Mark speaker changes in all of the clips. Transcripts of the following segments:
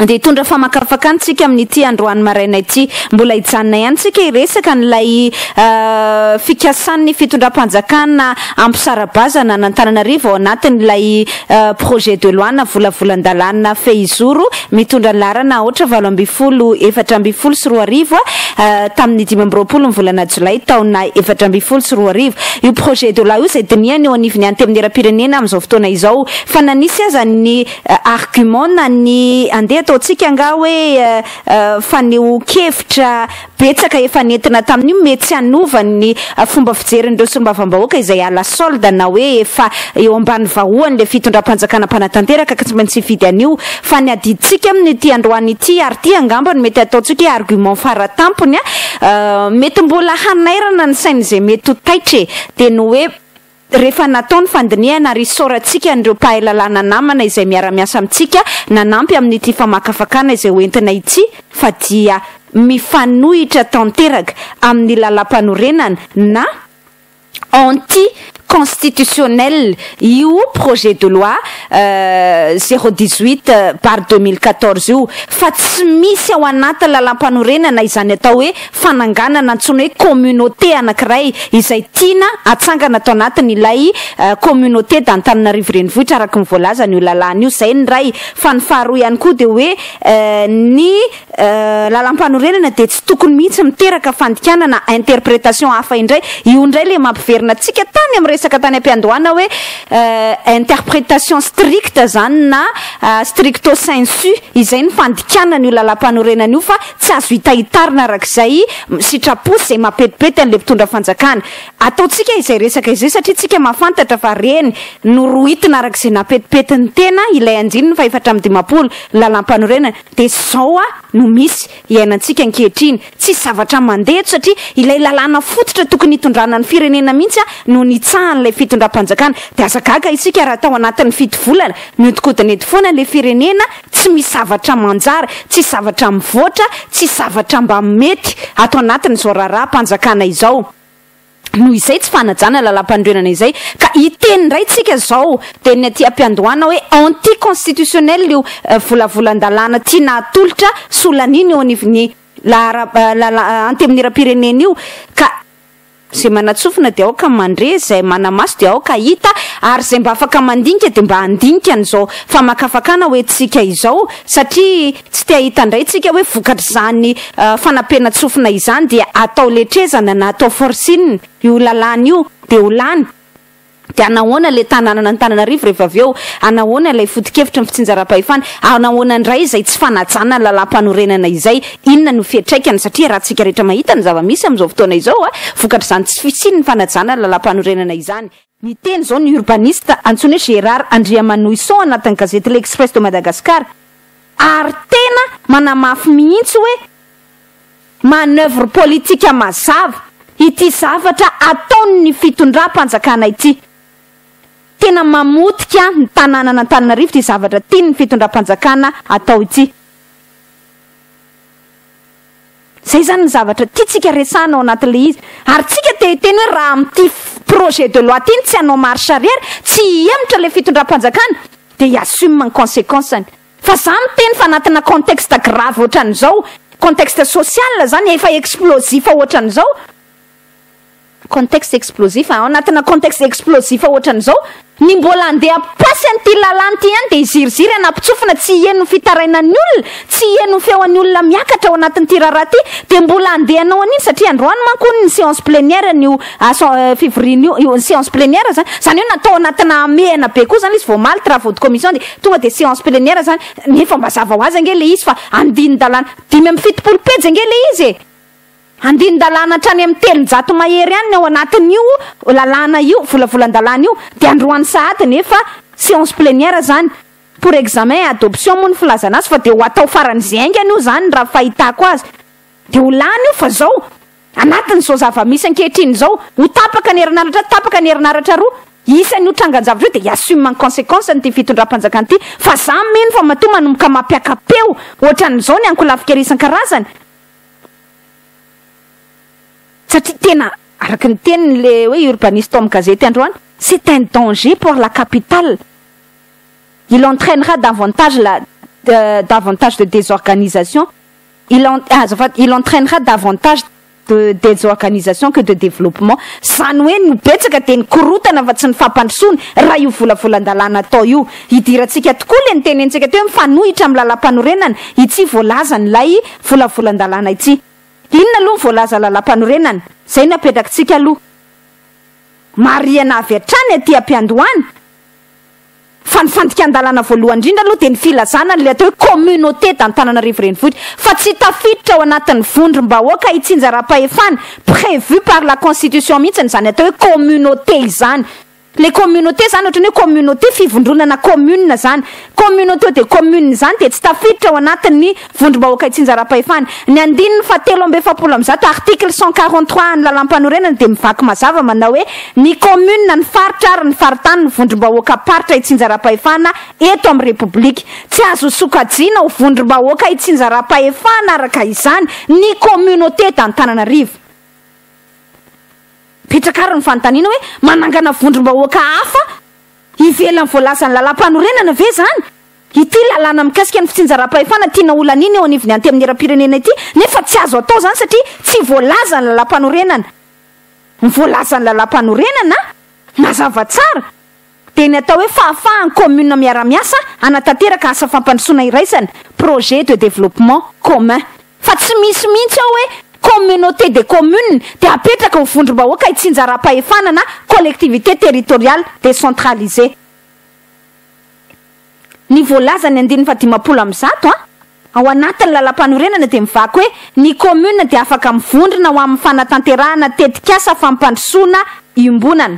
Speaker 1: Dia hitondra famakafakana isika amin'ity androany maraina ity. Mbola hijanona ihany isika hiresaka an'ilay fikasan'ny fitondram-panjakana hampisara-bazana an'Antananarivo ao anatin'ilay projet de loi na volavolan-dalàna fehizoro mitondra ny laharana aotra 18 2014 tamin'ny 25 ny volana jolay taona 2014. Io projet de loi io izay dinihana eo anivon'ny Antenimierampirenena amin'izao fotoana izao. Fa na nisy aza ny Argument na ny andeha ataontsika angaha hoe fanehoan-kevitra betsaka efa nentina tamin'io mety tsy hanova ny fomba fijerin'ireo solombavambahoaka izay à la solde na hoe efa eo ambany vahoan'ilay fitondram-panjakana mpanatanteraka ka tsy maintsy hifidy an'io fa ny adidintsika amin'ity androany ity ary ity angamba no mety ataontsika hoe argument faratampony mety mbola hanairana ny sain'izay mety ho taitra e dia ny hoe Rehefa natao ny fandinihana ary isaorantsika an'ireo mpahay lalàna namana izay miara-miasa amintsika nanampy amin'ity famakafakana izay ho entina ity fa dia mifanohitra tanteraka amin'ny lalàmpanorenana na anti constitutionnel io projet de loi zéro dix-huit barre 2014 io fa tsy misy ao anaty lalàmpanorenana izany atao hoe fananganana antsoina hoe communauté anankiray izay tiana hatsangana ato anatin' ilay communauté d'Antananarivo Renivohitra araka ny voalazan' io lalàna io. Izay ny iray. Fa ny faharoa ihany koa dia hoe ny lalàmpanorenana dia tsy tokony mihitsy miteraka fandikana na interprétation hafa indray. Io indray ilay mampiverina antsika tany amin'ny resaka tany am-piandohana hoe interprétation stricte izany na stricto sensu izay ny fandikana an'io lalàmpanorenana io fa Tsy azo hitahitarina araka izay sitrapo sy izay mampetipety an'ilay mpitondra fanjakana. Ataontsika izay resaka izay satria tsika mahafantatra fa reny norohitina araka izay nampetipety ny tena ilay andininy faha-54 ny lalàmpanorenana. Dia izao no misy iainantsika ankehitriny. Tsisy zavatra mandeha eto satria ilay lalàna fototra tokony hitondrana ny firenena mihitsy no nitsahan'ilay fitondram-panjakana. Dia aza gaga isika raha tao anatin'ny fito volana mihodinkodina eto foana ilay firenena Tsy misy zavatra manjary, tsisy zavatra mivoatra, tsisy zavatra mba mety ato anatin'izao raharaham-panjakana izao. Noho izay tsy fanajana lalàmpanorenana izay ka hiteny indray tsika izao dia ny aty am-piandohana hoe anti-constitutionnel io volavolan-dalàna tiana hatolotra sy holaniana eo anivon'ny lahara- antenimierampirenena io ka Izay manan-tsofina dia aoka mandre, izay mana-maso dia aoka hahita, ary izay mba afaka mandinika dia mba handinika an'izao famakafakana ho entintsika izao, satria tsy te hahita indray tsika hoe vokatr'izany fanapenan-tsofina izany dia atao letrezana na atao forcing io lalàna io dia ho lany. Dia anahoana ilay tanànan'Antananarivo rehefa avy eo? Anahoana ilay foto-kevitry ny fitsinjaram-pahefana? Anahoana indray izay tsy fanajana ny lalàmpanorenana izay? Inona no fiantraikany? Satria raha tsika rehetra mahita ny zava-misy amin'izao fotoana izao, vokatr'izany tsy fisian'ny fanajana ny lalàmpanorenana izany. Niteny izao ny urbaniste antsoina hoe Gérard Andriamanohison anatin'ny gazety L'Express de Madagascar ary tena manamafy mihitsy hoe, Manoeuvre politika mazava ity zavatra ataon'ny fitondram-panjakana ity. Tena mamotika ny tanànan'Antananarivo ity zavatra tian'ny fitondram-panjakana atao ity. Izay izany ny zavatra tiantsika resahana ao anatin'ilay izy. Ary tsika te hiteny hoe raha amin'ity projet de loi ity no tsy hanao marche arrière, tsy hihemotra ilay fitondram-panjakana, dia hi-assume ny consequence-ny. Fa za miteny fa anatina contexte grave ohatran'izao, contexte social zany efa explosif ohatran'izao, contexte explosif, ao anatina contexte explosif ohatran'izao, ny mbola andeha hampasy an'ity lalàna ity ihany dia hiziriziry hanampitsofina tsy hiheno ny fitarainan'ny olona, tsy hiheno ny feon'ny olona miakatra ao anatin'ity raharaha ity, dia mbola andeha hanao an'iny satria androany manko hono ny séance plénière an'io fivoriana io, io séance plénière zany, zany hoe natao anatina hamehana be koa zany izy vao omaly travaux de commission dia Tonga dia séance plénière zany, nefa mazava ho azy ange le izy fa andinin-dalàna 75 pejy ange le izy e! Andinin-dalàna hatrany amin'ny 300 mahery any ny ao anatin'io lalàna io, volavolan-dalàna io, dia androany sahady nefa séance plénière zany, pour examen et adoption moa ny filazana azy fa dia ho atao faran'izay haingana io zany raha fahitako azy, dia ho lany io fa zao Anatin'izao zava-misy ankehitriny izao, ho tapaka ny herinaratra, tapaka ny herinaratra roa, isan'io trangan-javatra io dia hi-assume ny consequences-ny ity fitondram-panjakana ity, fa za mino fa matoa manomboka mampiaka-peo ohatran'izao ny ankolafin-kery isan-karazany, satria tena araka ny teniny le hoe urbaniste tao amin'ny gazety androany, c'est un danger pour la capitale, il entrainera davantage la. davantage de désorganisation, il azafady, il entraînera davantage de désorganisation que de développement. Zany hoe no betsaka de ny korotana fa tsy ny fampandrosoana raha io volavolan-dalàna atao io. Hidirantsika tokoa le nitenentsika teo hoe mifanohitra amin'ny lalam-panorenana ity voalazan'ilay volavolan-dalàna ity. Inona aloha ny voalaza lalam-panorenana? Zay no apetrakitsika aloha. Marihana avy hatrany aty am-piandohana fa ny fandikan-dalàna voalohany indrindra aloha dia ny filazana an'ilay atao hoe communauté d'Antananarivo Renivohitra fa tsy tafiditra ao anatin'ny vondrom-bahoaka itsinjaram-pahefana prévu par la constitution mihitsy izany atao hoe communauté izany. Le communauté zany ohatran'ny hoe communauté fivondronana commune zany. Communauté de commune zany dia tsy tafiditra ao anatin'ny vondrom-bahoaka itsinjaram-pahefana. Ny andininy fahatelo amby efapolo amby zato, article 143 ny lalam-panorenana, dia mivaky mazava manao hoe ny commune, ny faritra ary ny faritany ny vondrom-bahoaka paritra itsinjaram-pahefana eto amin'ny Repoblika. Tsy azo sokajiana ho vondrom-bahoaka itsinjaram-pahefana araka izany ny communauté d'Antananarivo. Petraka ary ny fanontaniana hoe manangana vondrom-bahoaka hafa ivelan'ny voalazan'ny lalam-panorenana ve zany? Ity lalàna mikasika ny fitsinjaram-pahefana tiana holaniana eo anivon'ny antenimieram-pirenena ity, nefa tsy azo atao zany satria tsy voalaza ny lalam-panorenana. Ny voalazan'ny lalam-panorenana mazava tsara dia ny atao hoe fahafahan'ny commune miara-miasa hanatanteraka asa fampandrosoana iraisana, projet de développement commun. Fa tsy misy mihitsy ao hoe communauté de commune dia apetraka ho vondrom-bahoaka itsinjaram-pahefana na collectivité territoriale décentralisée. Ny voalazan'ny andininy faha-50 amby zato a ao anatin'ny lalam-panorenana dia mivaky hoe ny commune dia afaka mivondrona ho amin'ny fanatanterahana tetikasa fampandrosoana iombonana.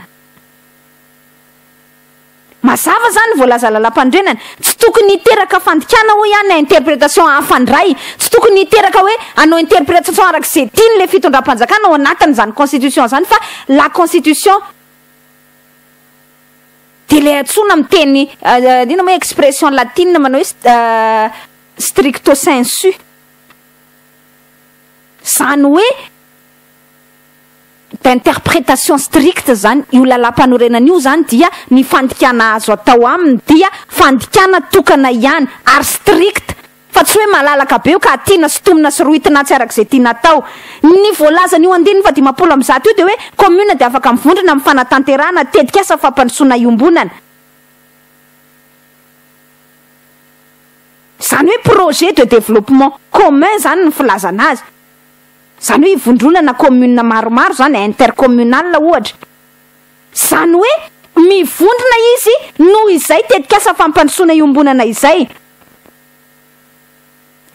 Speaker 1: Mazava zany voalaza lalam-panorenana. Tsy tokony hiteraka fandikana hoy ihany na interprétation hafa indray. Tsy tokony hiteraka hoe hanao interprétation araka izay tiany ilay fitondram-panjakana ao anatin'izany constitution izany fa la constitution dia ilay antsoina amin'ny teny inona moa expression latine manao hoe stricto sensu. Izany hoe d'interprétation stricte zany io lalam-panorenana io zany, dia ny fandikana azo atao aminy dia fandikana tokana ihany ary strict, fa tsy hoe malalaka be io ka tiana sy tomina sy rohitina tsy arak'izay tiana atao. Ny voalazany io andininy faha-150 io dia hoe commune dia afaka mivondrona amin'ny fanatanterahana tetikasa fampandrosoana iombonana, zany hoe projet de développement commun zany ny filazana azy, zany hoe ivondronana commune maromaro zany, intercommunal ohatra. Zany hoe mivondrona izy noho izay tetikasa fampandrosoana iombonana izay.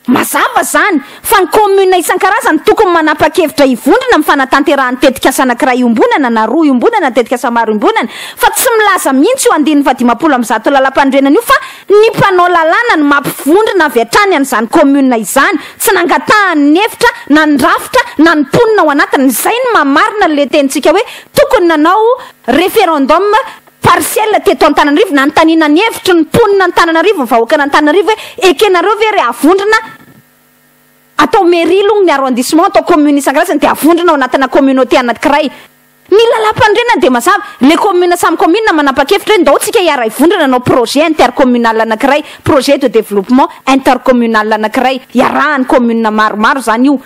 Speaker 1: Mazava zany fa ny commune isan-karazany tokony manapa-kevitra hivondrona amin'ny fanatanterahany tetikasa anankiray iombonana na roa iombonana, tetikasa maro iombonana, fa tsy milaza mihitsy io andininy faha-150 lalam-panorenana io fa ny mpanao lalàna no mampivondrona avy hatrany an'izany commune izany, tsy nangatahany ny hevitra na ny rafitra na ny mponina ao anatiny. Izay no mamarina le tenintsika hoe tokony nanao référendum partiel teto Antananarivo, nanontaniana ny hevitry ny mponina Antananarivo, ny vahoakan'Antananarivo hoe ekenareo ve re avondrona atao mairie aloha ny arrondissement, atao commune isan-karazany dia avondrona ao anatina communauté anankiray. Ny lalam-panorenana dia mazava, le commune samy commune manapa-kevitra hoe ndao tsika hiara hivondrona hanao projet intercommunal anankiray, projet de développement intercommunal anankiray iarahan'ny commune maromaro zany io.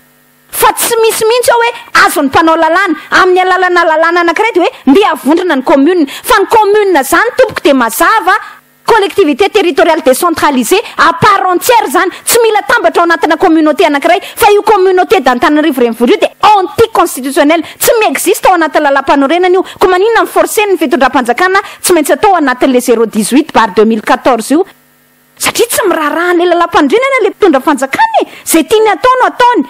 Speaker 1: Fa tsy misy mihitsy ao hoe azon'ny mpanao lalàna amin'ny alalana lalàna anankiray dia hoe ndeha havondrona ny commune. Fa ny commune zany tompoko dia mazava, collectivité territoriale décentralisée à part entière zany, tsy mila tambatra ao anatina communauté anankiray, fa io communauté d'Antananarivo Renivohitra io dia anticonstitutionnel, tsy mi-existe ao anatin'ny lalam-panorenana io. Koa maninona mi-forcer ny fitondram-panjakana tsy maintsy atao ao anatin'le 018/2014 io? Satria tsy miraharaha an'ilay lalam-panorenana ilay mpitondra fanjakana e! Izay tiany atao no ataony.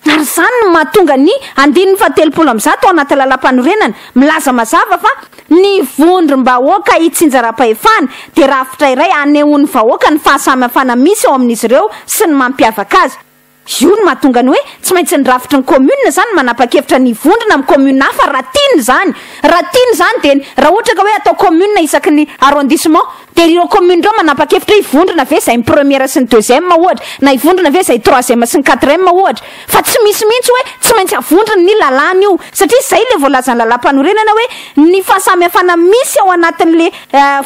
Speaker 1: Ary izany no mahatonga ny andininy faha-130 ao anaty lalam-panorenana milaza mazava fa ny vondrom-bahoaka itsinjaram-pahefana dia rafitra iray anehoan'ny vahoaka ny fahasamihafana misy ao amin'izy ireo sy ny mampiavaka azy. Io no mahatonga ny hoe tsy maintsy ny rafitry ny commune izany no manapa-kevitra ny hivondrona amin'ny commune hafa raha tiany. commune izany. Raha tiany izany dia raha ohatra ka hoe atao commune isaky ny arrondissement dia ireo commune ireo manapa-kevitra hoe hivondrona ve izay ny première sy ny deuxième ohatra na hivondrona ve izay troisième sy ny quatrième ohatra. Fa tsy misy mihitsy hoe tsy maintsy avondrona ny lalàna io satria izay ilay voalazan'ny lalàmpanorenana hoe ny fahasamihafana misy ao anatin'ilay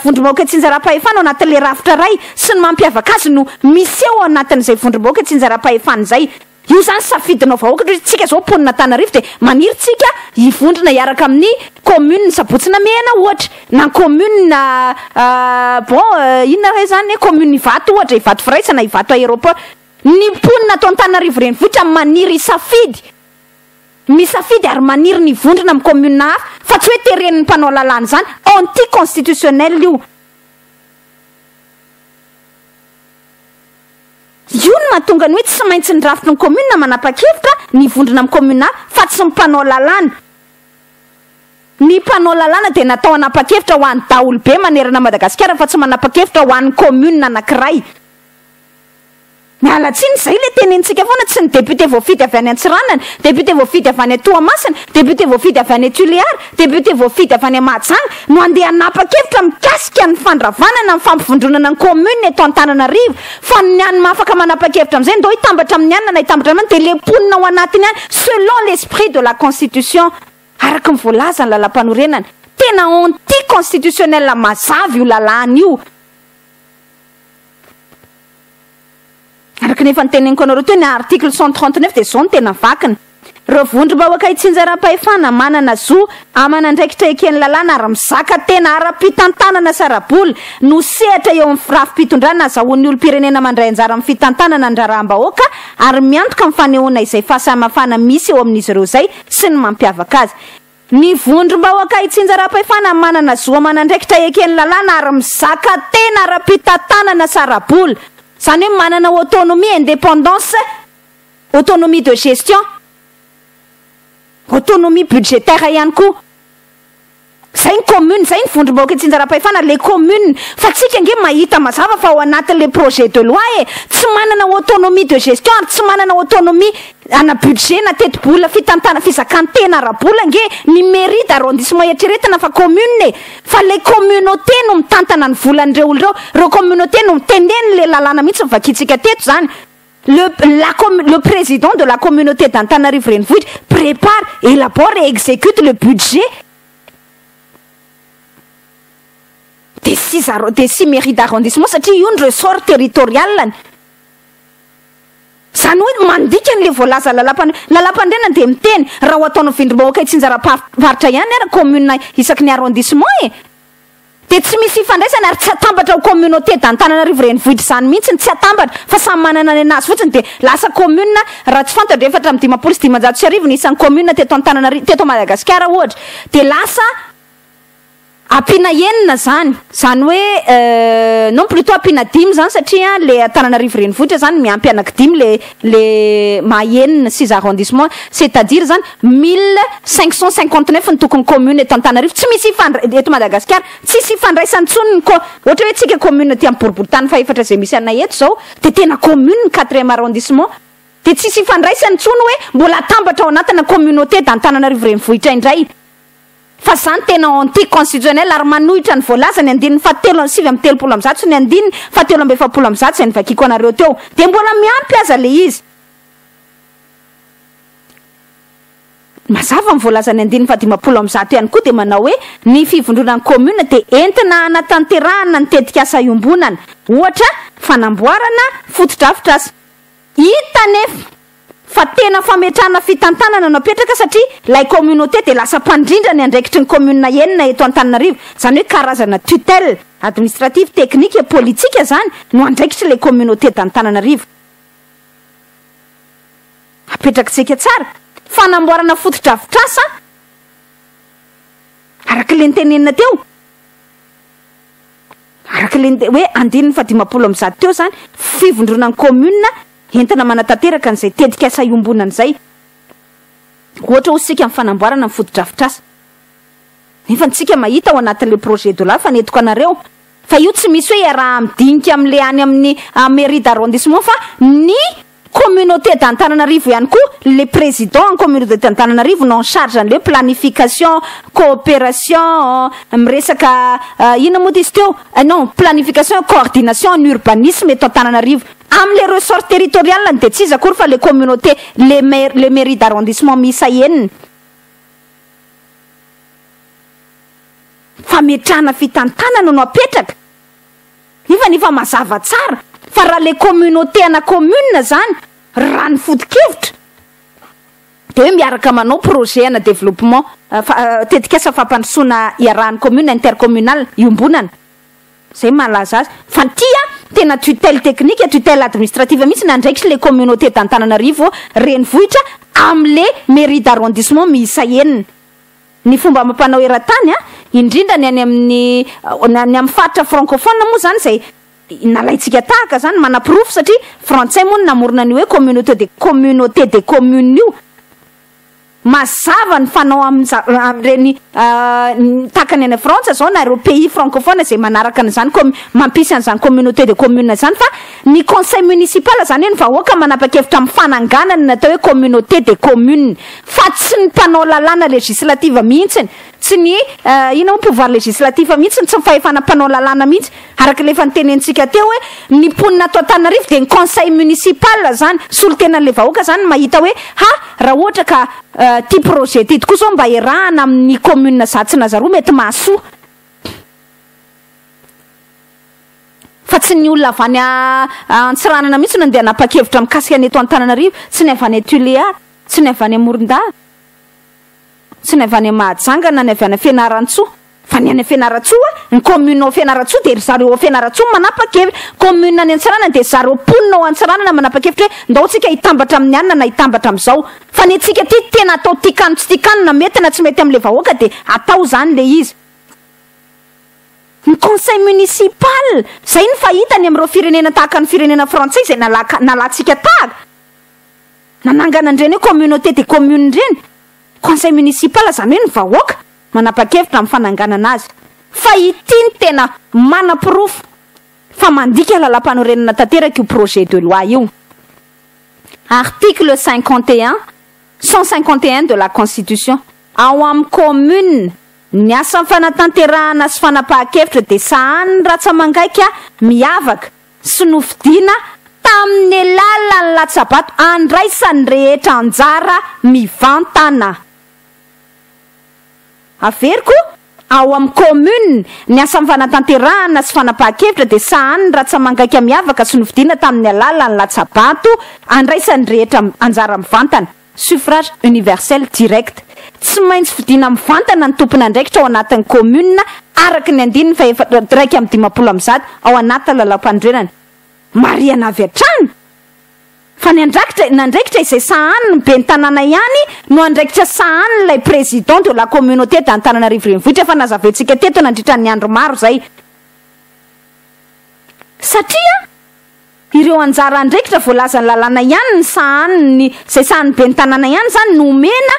Speaker 1: vondrom-bahoaka itsinjaram-pahefana ao anatin'ilay rafitra iray sy ny mampiavaka azy no miseho ao anatin'izay vondrom-bahoaka itsinjaram-pahefana izay. Io izany safidinao vahoaka ohatra hoe tsika izao mponina Antananarivo dia maniry tsika hivondrona hiaraka amin'ny commune Sabotsy Namehana ohatra na commune bon inona re izany commune Ivato ohatra Ivato Firaisana Ivato Aéroport. Ny mponina ato Antananarivo Renivohitra maniry hisafidy, misafidy ary maniry ny hivondrona amin'ny commune hafa fa tsy hoe teren'ny mpanao lalàna izany, anti-constitutionnel io. Io no mahatonga ny hoe tsy maintsy ny rafitry ny commune manapa-kevitra ny hivondrona amin'ny commune hafa fa tsy ny mpanao lalàna. Ny mpanao lalàna dia natao hanapa-kevitra ho an'ny daholobe manerana an'i Madagasikara fa tsy manapa-kevitra ho an'ny commune anankiray. Miala tsiny, izay ilay tenenintsika foana, tsy ny député voafidy avy any Antsiranana, député voafidy avy any Toamasina, député voafidy avy any Tuléar, député voafidy avy any Mahajanga no handeha hanapa-kevitra mikasika ny fandravana na ny fampivondronana ny commune eto Antananarivo fa ny any afaka manapa-kevitra amin'izay ndao hitambatra amin'ny anona na hitambatra amin'ny anona dia ilay mponina ao anatiny any selon l'esprit de la constitution araka ny voalazan'ny lalàmpanorenana. Tena anti-constitutionnel mazava io lalàna io. Araka ny efa noteneniko anareo teo, ny article 139 dia izao no tena vakiny, Ireo vondrom-bahoaka itsinjaram-pahefana manana zo aman'andraikitra eken'ny lalàna ary mizaka tena ara-pitantanana sy ara-bola no sehatra eo amin'ny rafi-pitondrana azahoan'ny olom-pirenena mandray anjara amin'ny fitantanana ny raharaham-bahoaka ary miantoka ny fanehoana izay fahasamihafana misy eo amin'izy ireo izay sy ny mampiavaka azy. Ny vondrom-bahoaka itsinjaram-pahefana manana zo aman'andraikitra eken'ny lalàna ary mizaka tena ara-pitantanana sy ara-bola, izany hoe manana autonomie, indépendance, autonomie de gestion, autonomie budgétaire ihany koa. Izay ny commune, izay ny vondrom-bahoaka itsinjaram-pahefana, les communes. Fa tsika ange mahita mazava fa ao anatin'ilay projet de loi e, tsy manana autonomie de gestion ary tsy manana autonomie ana budget na tetibola fitantana fizakan-tena ara-bola ange ny mairie d'arrondissement eritreretina fa commune e! Fa le communauté no mitantana ny volan'ireo olona ireo, ireo communauté no teneniny le lalàna mihitsy novakintsika teto zany, le la le président de la communauté d'Antananarivo Renivohitra prépare, élabore et exécute le budget des six arro des six mairies d'arrondissement satria io ny ressort territorial-ny. Izany hoe mandika an'ilay voalaza lalàmpanorenana. Lalàmpanorenana dia miteny, raha ho ataon'ny vondrom-bahoaka itsinjaram-paritra ihany ary commune isaky ny arrondissement e! Dia tsy misy ifandraisany ary tsy atambatra ho communauté d'Antananarivo renivohitra izany mihitsy, tsy atambatra fa samy manana ny anazy fotsiny dia lasa commune, raha tsy fantatro 1554 ny isan'ny commune teto Antananarivo, teto Madagasikara ohatra, dia lasa Ampiana enina zany, zany hoe non plutot ampiana dimy zany satria le Antananarivo renivohitra zany miampy anaky dimy le le maha enina six arrondissement c'est à dire zany 1559 ny tokony commune eto Antananarivo tsy misy ifandra eto Madagasikara tsisy ifandraisany intsony ny co ohatra hoe tsika commune aty amin'ny boriborintany fahefatra zay misy anay eto zao de tena commune quatrième arrondissement de tsisy ifandraisany intsony hoe mbola atambatra ao anatina communauté d'Antananarivo renivohitra indray. Fa izany tena anti constitutionnel ary manohitra ny voalaza ny andininy faha telo 139 sy ny andininy faha 143 izay novakiako anareo teo. Dia mbola miampy aza ilay izy. Mazava ny voalazan'ny andininy faha 150 ihany koa dia manao hoe ny fivondronan'ny commune dia entina hanatanterahana ny tetikasa iombonana, ohatra fanamboarana fotodrafitrasa. Hita anefa fa tena fametrahana fitantanana no apetraka satria ilay communauté dia lasa mpandrindra ny andraikitry ny commune enina eto Antananarivo, izany hoe karazana tutelle administrative, technique et politique izany no andraikitry ilay communauté d'Antananarivo. Apetrakitsika tsara, fanamboarana fotodrafitrasa araka ilay notenenina teo. Araka ilay hoe andininy faha 150 teo izany, fivondronan'ny commune entina manatanteraka an'izay tetikasa iombonana izay. Ohatra hoy isika ny fanamboarana ny fotodrafitrasa. Nefa antsika mahita ao anatin'ilay projet de loi fa nentiko anareo fa io tsy misy hoe iaraha-midinika amin'ilay any amin'ny mairie d'arrondissement fa ny. Communauté d'Antananarivo ihany koa, le président ny communauté d'Antananarivo no en charge an'le planification, coopération, miresaka inona moa izy teo? Non, planification, coordination en urbanisme eto Antananarivo. Amin'le ressort territorial dia tsy iza akory fa le communauté, le maire, le mairie d'arrondissement miisa enina. Fametrahana fitantanana no apetraka. Nefa nefa mazava tsara fa raha le communauté ana commune zany raha ny foto-kevitra de hoe miaraka manao projet ana développement, tetikasa fampandrosoana iarahan'ny commune intercommunale iombonana, zay mahalaza azy. Fa ty a tena tutelle technique, tutelle administrative mihitsy ny andraikitry le communauté d'Antananarivo renivohitra am'le mairie d'arrondissement miisa enina. Ny fomba amam-panao eran-tany a, indrindra ny any amin'ny ny amin'ny faritra francophone moa zany izay nalaintsika tahaka zany manaporofo, satria frantsay moa no namorona ny hoe communauté de communauté des communes io. Mazava ny fanao amin'ireny tahaka ny any Frantsa zao na ireo pays francophone izay manaraka an'izany mampisy an'izany communauté de communes izany, fa ny conseil municipal zany hoe ny vahoaka manapa-kevitra amin'ny fananganana ny atao hoe communauté des communes, fa tsy ny mpanao lalàna législative mihitsiny, tsy ny inona moa pouvoir législatif mihitsiny, tsy ny fahefana mpanao lalàna mihitsy, araka ilay efa notenenitsika teo hoe ny mponina ato Antananarivo dia ny conseil municipal zany, solontenan'ilay vahoaka zany mahita hoe ha raha ohatra ka ity projet ity tokoa zao mba iarahana amin'ny commune zato sy Nazaroa mety mahasoa. Fa tsy ny olona avy any Antsiranana mihitsy no andeha hanapa-kevitra mikasika ny eto Antananarivo, tsy ny avy any Tuléar, tsy ny avy any Morondava, tsy ny avy any Mahajanga na ny avy any Fianarantsoa. Fa ny any Fianarantsoa, ny commune ao Fianarantsoa dia ry zareo ao Fianarantsoa no manapa-kevitra. Commune any Antsiranana dia zareo mponina ao Antsiranana manapa-kevitra hoe ndao tsika hitambatra amin'ny anona na hitambatra amin'izao. Fa ny antsika aty tena atao tian-kano tsy tian-kano na mety na tsy mety amin'ilay vahoaka dia atao izany ilay izy. Ny conseil municipal, izay no fahita any amin'ireo firenena tahaka ny firenena frantsay izay nalaka nalantsika tahaka, nanangana an'ireny hoe communauté des communes ireny, conseil municipal izany hoe ny vahoaka manapa-kevitra amin'ny fananganana azy. Fa ity no tena manaporofo fa mandika lalàmpanorenana tanteraka io projet de loi io. Article 51, 151 de la constitution, ao amin'ny commune Ny asan'ny fanatanterahana sy fanapahan-kevitra dia sahanin'ny ratsa-mangaika miavaka sy nofidiana tamin'ny alalan'ny latsa-bato andraisan'ny rehetra anjara mivantana. Averiko, ao amin'ny commune, ny asan'ny fanatanterahana sy fanapahan-kevitra dia sahanin'ny ratsa-mangaika miavaka sy nofidiana tamin'ny alalan'ny latsa-bato andraisan'ny rehetra anjara mivantana. Suffrage universel direct. Tsy maintsy fidiana mivantana ny tompon'andraikitra ao anatin'ny commune araka ny andininy faha 151 ao anatin'ny lalàmpanorenana. Marihana avy hatrany fa ny andrakitra andraikitra izay sahanin'ny ben'ny tanàna ihany no andraikitra sahanin'ilay président de la communauté d'Antananarivo Renivohitra efa nazavaintsika teto nandritra ny andro maro izay satria Ireo anjara andraikitra voalazan'ny lalàna ihany ny sahanin'ny, izay sahanin'ny ben'ny tanàna ihany izany no omena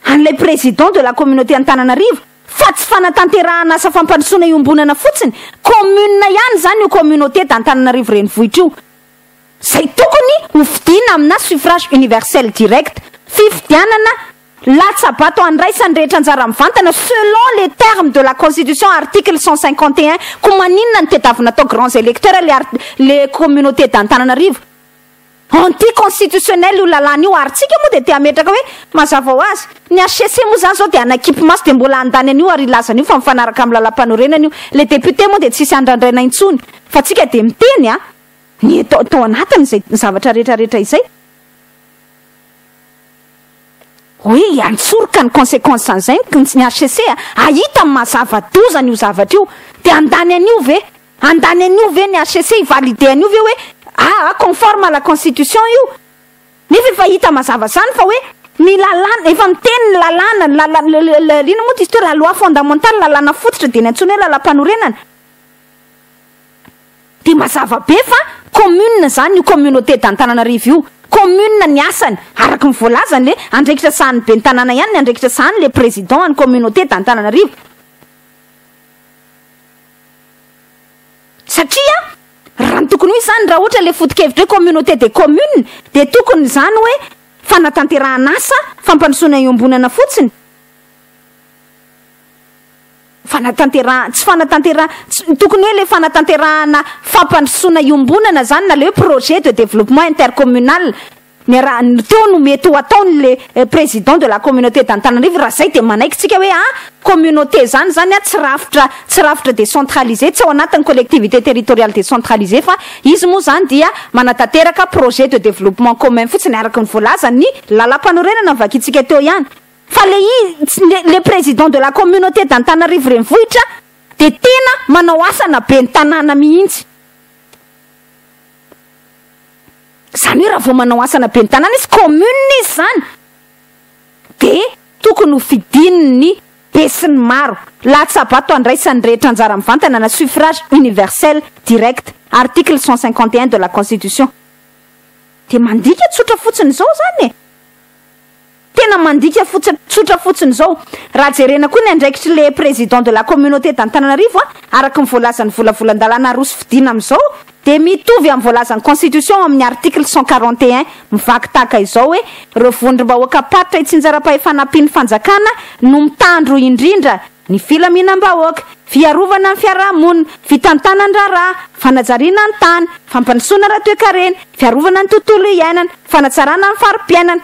Speaker 1: an'ilay président de la communauté Antananarivo fa tsy fanatanterahana asa fampandrosoana iombonana fotsiny, commune ihany izany io communauté d'Antananarivo renivohitra io, izay tokony ho fidiana amina suffrage universel direct, fifidianana Latsa-bato andraisan'ny rehetra anjara mivantana selon les termes de la constitution article 151 koa maninona no tedavina atao grands électeurs le art le communauté d'Antananarivo? Anti constitutionnel io lalàna io ary tsika moa dia te hametraka hoe mazava ho azy ny HCC moa zany zao dia hanakipy maso dia mbola handany an'io ary hilaza an'io fa mifanaraka amin'ny lalampanorenana io le député moa dia tsisy andrandraina intsony fa tsika dia miteny a ny eto tao anatiny izay zavatra rehetra rehetra izay. Hoe hiantsoroka ny consequence an'izay ny HCC a, hahita ny maha zava-doza an'io zavatra io, dia handany an'io ve? Handany an'io ve ny HCC, hi-valider an'io ve hoe aa conforme à la constitution io? Nefa efa hita mazava izany fa hoe ny lalàna, efa miteny ny lalàna, ny lalàna, inona moa izy teo, la loi fondamentale, lalàna fototra dia ny antsoina hoe lalàm-panorenana. Dia mazava be fa commune zany io communauté d'Antananarivo io, commune ny asany, araka ny voalazany le andraikitra sahanin'ny ben'ny tanàna ihany ny andraikitra sahanin'ny le président an'ny communauté d'Antananarivo. Satria Raha ny tokony ho izy izany, raha ohatra ilay foto-kevitra hoe communauté des communes dia tokony izany hoe fanatanterahana asa fampandrosoana iombonana fotsiny, fanatanterahana, tsy fanatanterahana, tsy, tokony hoe ilay fanatanterahana fampandrosoana iombonana izany na ilay hoe projet de développement intercommunal Niarahany teo no mety ho ataony le président de la communauté d'Antananarivo raha zay dia manaiky tsika hoe ah communauté zany zany ah tsy rafitra tsy rafitra décentralisé tsy ao anatin'ny collectivité territoriale décentralisée fa izy moa zany dia manatanteraka projet de développement commun fotsiny araka ny voalazan'ny lalampanorenana novakintsika teo ihany fa le i le président de la communauté d'Antananarivo renivohitra dia tena manao asana ben'ny tanàna mihitsy. Izany hoe raha vao manao asana ben'ny tanàna izy, commune izy izany, dia tokony ho fidin'ny besinimaro, latsa-bato andraisan'ny rehetra anjara mivantana na suffrage universel direct, article 151 de la constitution. Dia mandika tsotra fotsiny izao izany e! Tena mandika fotsiny, tsotra fotsiny izao. Raha jerena koa ny andraikitr'ilay président de la communauté d'Antananarivo a, araka ny voalazan'ny volavolan-dalàna aroso fidiana amin'izao, dia mitovy amin'ny voalazan'ny constitution ao amin'ny article 141 mivaky tahaka izao hoe, ireo vondrom-bahoakam-paritra itsinjaram-pahefana ampian'ny fanjakana no mitandro indrindra ny filaminam-bahoaka, fiarovana ny fiarahamonina, fitantanan-draharaha, fanajariana ny tany, fampandrosoana ara-toekarena, fiarovana ny tontolo iainana, fanatsarana ny fari-piainana.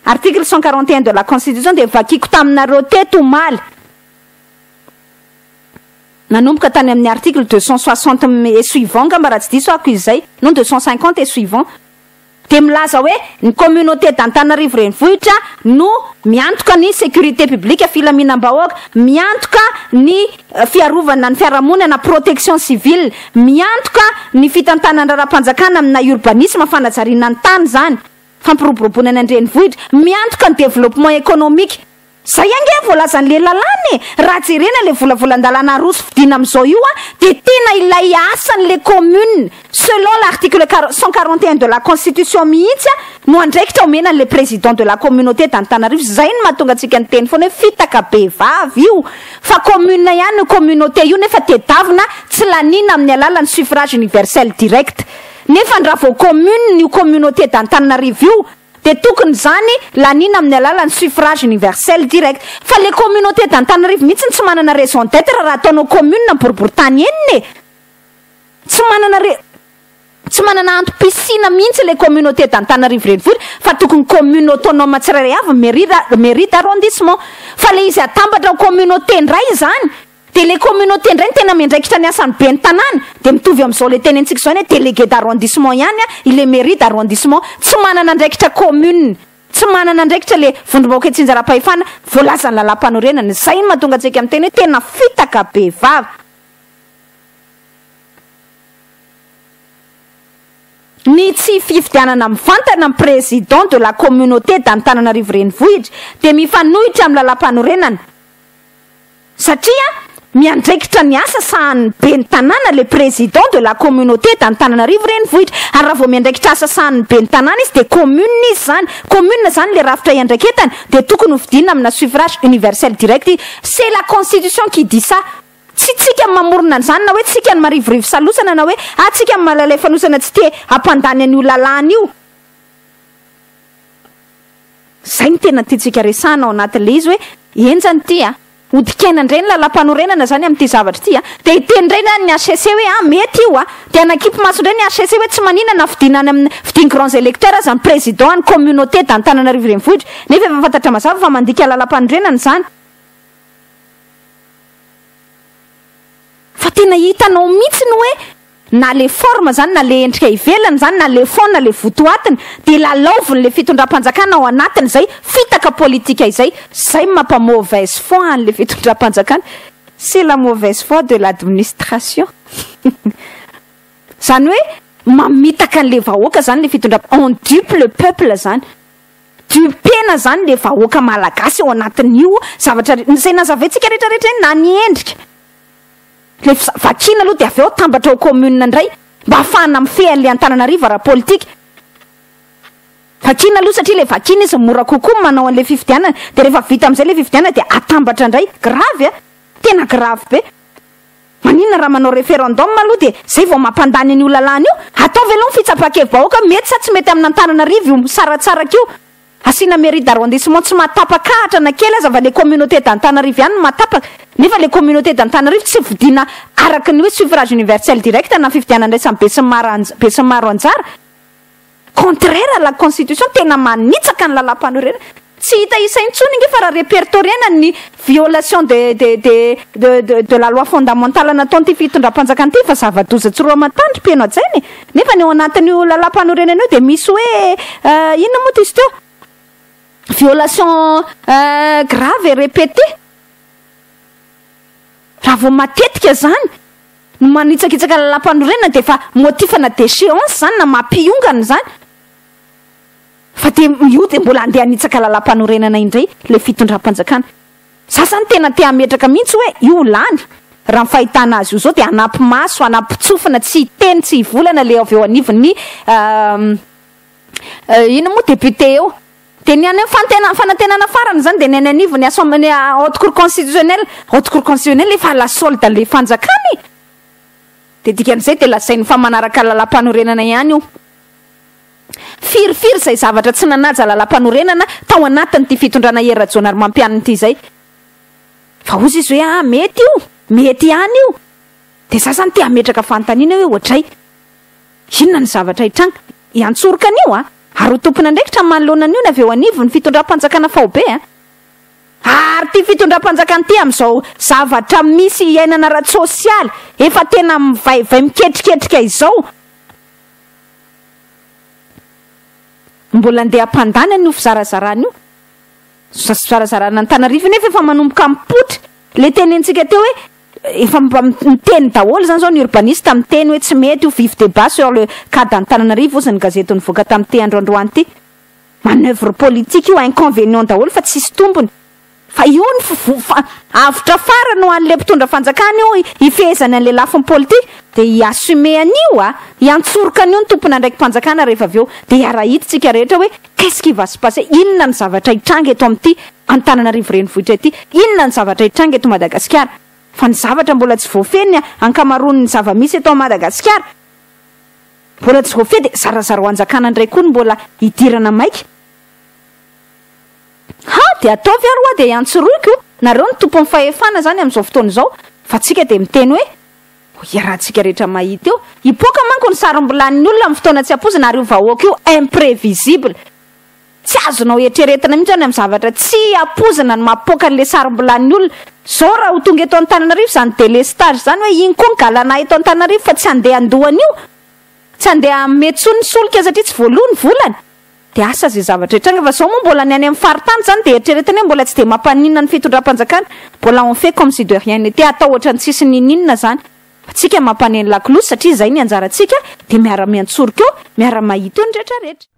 Speaker 1: Article 141 de la constitution dia vakiko taminareo teto omaly, nanomboka tany amin'ny article 260 et suivant angamba raha tsy diso ako izy izay, non 250 et suivant, dia milaza hoe ny communauté d'Antananarivo Renivohitra no miantoka ny sécurité publique, filaminam-bahoaka, miantoka ny fiarovana ny fiarahamonina na protection civile, miantoka ny fitantanan-draharaham-panjakana amina urbanisme, fanajariana ny tany izany. Fampiroboroboana ny an-drenivohitra, miantoka ny développement économique. Zay ange voalazan'le lalàna e! Raha jerena le volavolan-dalàna aroso fidiana amin'izao io a, dia tena ilay asan'le commune selon l'article 141 de la constitution mihitsy a no andraikitra omena an'le président de la communauté d'Antananarivo. Zay no mahatonga antsika niteny foana hoe fitaka be vava io fa commune ihany io communauté io nefa tedavina tsy laniana amin'ny alalan'ny suffrage universel direct. Nefa raha vao commune io communauté d'Antananarivo io dia tokony izany laniana amin'ny alalan'ny suffrage universel direct. Fa le communauté d'Antananarivo mihitsy no tsy manana raison d'etre raha ataonao commune ny boriborintany enina e! Tsy manana re tsy manana antom-pisiana mihitsy le communauté d'Antananarivo renivohitra fa tokony commune autonome tsirairay avy mairie mairie d'arrondissement. Fa le izy atambatra ho communauté indray izany Dia le communauté indray no tena miandraikitra ny asan'ny ben'ny tanàna, dia mitovy amin'izao le tenentsika izao ny hoe délégué d'arrondissement ihany ilay mairie d'arrondissement, tsy manana andraikitra commune, tsy manana andraikitra le vondrom-bahoaka itsinjaram-pahefana voalazan'ny lalàmpanorenana, izay no mahatonga antsika miteny hoe tena fitaka be vava. Ny tsy fifidianana mivantana ny président de la communauté d'Antananarivo Renivohitra dia mifanohitra amin'ny lalàmpanorenana. Satria miandraikitra ny asa sahanin'ny ben'ny tanàna le président de la communauté d'Antananarivo renivohitra. Ary raha vao miandraikitra asa sahanin'ny ben'ny tanàna izy dia commune izy izany. Commune izany le rafitra iandraiketany dia tokony ho fidiana amina suffrage universel direct izy. C'est la constitution qui dit ça. Tsy tsika no mamorona an'izany na hoe tsika no marivorivo salosana na hoe ah tsika no malalay fanosana tsy te hampandany an'io lalàna io. Zay no tena tiantsika resahana ao anatin'ilay izy hoe henjana ity a! Hodikaina indray ny lalàmpanorenana izany amin'ity zavatra ity a! Dia hiteny indray ny ny HCC hoe ah mety io a! Dia hanakipy maso indray ny HCC hoe tsy maninona na fidiana any amin'ny fidian'ny grands électeurs aza ny président an'ny communauté d'Antananarivo Renivohitra nefa efa fantatra mazava fa mandika lalàmpanorenana izany. Fa tena hitanao mihitsy ny hoe na le forme zany na le endrika ivelany zany na le fond na le votoatiny dia lalaoviny le fitondram-panjakana ao anatiny zay fitaka politika izay, zay mampa mauvaise foi anle fitondram-panjakana, c'est la mauvaise foi de l'administration zany hoe mamitaka anle vahoaka zany le fitondram on dupe le peuple zany, dupena zany le vahoaka malagasy ao anatin'io zavatra zay nazavaintsika retraretra iny na ny endrika Le vakiana aloha dia avy eo atambatra ao commune indray mba ahafahana mifehy an'le Antananarivo ara-politika. Vakiana aloha satria le vakiana izy mora kokoa ny manao an'le fifidianana dia rehefa vita amin'izay le fifidianana dia atambatra indray. Grave a! Tena grave be. Maninona raha manao référendum aloha dia zay vao mampandany an'io lalàna io? Ataovy aloha ny fitsapan-kevi-bahoaka mety sa tsy mety amin'Antananarivo io misaratsaraka io. Asiana mairie d'arrondissement tsy mahatapak'ahatra na kely aza fa le communauté d'Antananarivo ihany no mahatapaka. Nefa le communauté d'Antananarivo tsy vidiana araka ny hoe suffrage universel direct na fifidianana iraisan'ny besinimaro anjara. Contraire à la constitution, tena manitsaka ny lalàmpanorenana. Tsy hita isa intsony ange fa raha repertoriena ny violation de de de de de de la loi fondamentale nataon'ity fitondram-panjakana ity fa zava-doza tsy roa aman-tandry mpino hajaina e! Nefa ny ao anatin'io lalàmpanorenana io dia misy hoe inona moa izy teo? Violation grave et répétée. Raha vao matetika izany no manitsakitsaka lalàmpanorenana dia efa motif-na déchéance izany na mampiongana izany. Fa dia io dia mbola handeha hanitsaka lalàmpanorenana indray ilay fitondram-panjakana. Za zany tena te hametraka mihitsy hoe io ho lany. Raha ny fahitana azy io zao dia hanampy maso, hanampy tsofina, tsy hiteny, tsy hivolana ilay avy eo anivon'ny inona moa député eo. Dia ny any amin'ny fanantenana farany izany dia ny any anivon'ny assemblée, haute cour constitutionnelle. Haute cour constitutionnelle efa à la solde an'ilay fanjakana e! Dia dikan'izay dia lazainy fa manaraka lalàmpanorenana ihany io. Firifiry izay zavatra tsy nanaja lalàmpanorenana tao anatin'ity fitondrana Hery Rajaonarimampianina ity izay. Fa hozy izy hoe ah mety io, mety ihany io. Dia za zany te hametraka fanontaniana hoe ohatray inona ny zavatra hitranga? Hiantsoroka an'io a! Ary ho tompon'andraikitra manoloana an'io ny avy eo anivon'ny fitondram-panjakana faobe a! Ary ity fitondram-panjakana ity amin'izao zavatra misy iainana ara-tsosialy efa tena mivaivay miketriketrika izao, Mbola andeha hampandany an'io fizarazarana io. Fizarazarana Antananarivo nefa efa manomboka mipoitra. Le tenenintsika teo hoe efa mba miteny daholo zany zao ny urbaniste miteny hoe tsy mety io vif débat sur le cas d'Antananarivo hozy ny gazety nivoaka tamin'ity andro androany ity. Manoeuvre politique io, inconvénient daholo fa tsisy tombony. Fa io ny avotra farany ho an'ilay mpitondra fanjakana io hifehezany an'ilay lafiny politika dia hi-assumer an'io a! Hiantsoroka an'io ny tompon'andraiki-panjakana rehefa avy eo dia hiara-hita isika rehetra hoe qu'est-ce qui va se passer? Inona ny zavatra hitranga eto amin'ity Antananarivo renivohitra ity? Inona ny zavatra hitranga eto Madagasikara? Fa ny zavatra mbola tsy voafehy ny ankamaroan'ny zava-misy eto Madagasikara mbola tsy voafehy dia zarazarao hanjakana indray koa ny mbola hidirana maika. Ha! Dia ataovy ary hoa dia iantsoroiko, nareo no tompon'ny fahefana zany amin'izao fotoana izao, fa tsika dia miteny hoe, iarahantsika rehetra mahita eo, hipoaka manko ny sarom-bilanin'ny olona amin'ny fotoana tsy ampoizina ary io vahoaka io imprevisible, tsy azonao eritreretina mihitsy any amin'ny zavatra tsy ampoizina ny mampipoaka an'ilay sarom-bilanin'ny olona, zao raha ho tonga eto Antananarivo izany delestage izany hoe iny koa ny galana eto Antananarivo fa tsy handeha handoa an'io, tsy handeha hanome intsony ny solika satria tsy voaloa ny volany. Dia asa izay zavatra hitranga fa izao moa mbola ny any amin'ny faritany izany dia eritreretina hoe mbola tsy dia mampaninona ny fitondram-panjakana, mbola on fait comme si de rien n'était, atao ohatran'ny tsisy ninininona izany. Fa tsika mampaneno lakolosy satria izay ny anjarantsika dia miara-miantsoroka eo, miara-mahita eo ny rehetra rehetra.